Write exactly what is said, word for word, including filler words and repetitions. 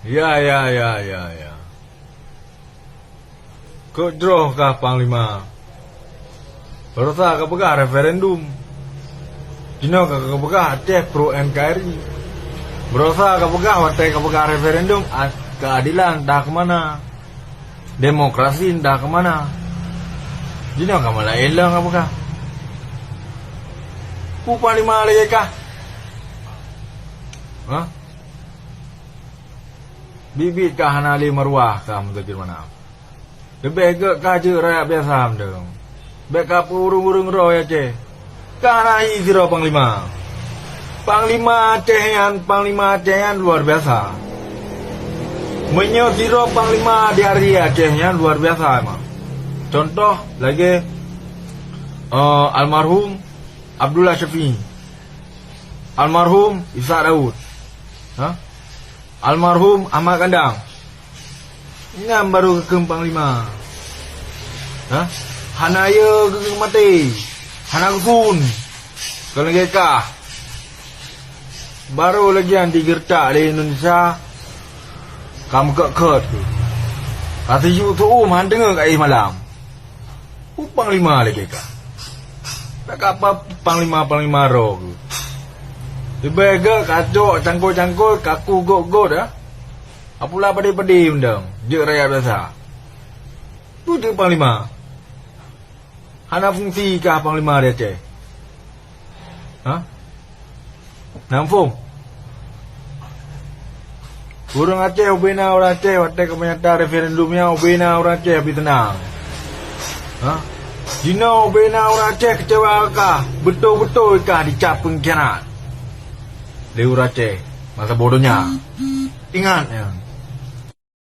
Ya, ya, ya, ya, ya. Keu jroh kah Panglima. Baroesa ka peugah referendum. Jinoe ka, ka peugah Aceh pro N K R I. Baroesa ka peugah watée ka peugah referendum, a-, keadilan dah kemana? Demokrasi dah kemana? Jinoe ka malah ilong ka peugah. Peue Panglima lagée kah? Hah? Biet-biet ka hana lé maruah ka Muzakir Manaf. Leubeh gét ka jeuet rakyat biasa mantong. Bék ka peu ureuëng-ureuëng roh Aceh. Ka hana hi sidroe panglima. Panglima Aceh nyan, panglima Aceh nyan luar biasa. Meunyoe sidroe panglima di hari Aceh nyan luar biasa emang. Contoh lagée, eh, almarhum Abdullah Syafi'i. Almarhum Ishak Daud. Ha? Almarhum Ahmad Kandang. Nyan baru geukheun panglima. Ha? Hana yö geukheun maté. Hana geuphon. Kon lagée kah. Baru lagée nyan digeureutak lé Indonesia. Ka meukot-kot. Ka siyuek seuuem han deungoe ka éh malam. Peue panglima lagée kah. Tak apa panglima-panglima roh keuh. Leubeh gét kacok cangkôi-cangkôi kaku gôt-gôt, ya. Apula padé-padé undang, jeuet rakyat biasa. Peue teuh panglima? Hana fungsi kah panglima di Aceh? Ha? Nampung. Ureuëng Aceh ubena ureuëng Aceh watée keumenyata referendum nyan ubena ureuëng Aceh habéh teunang. Ha? Jinoe ubena ureuëng Aceh keucewa kah, beutôi-beutôi kah dicap peungkhianat. Lé ureuëng Aceh masa boh donya. Ingat nyan.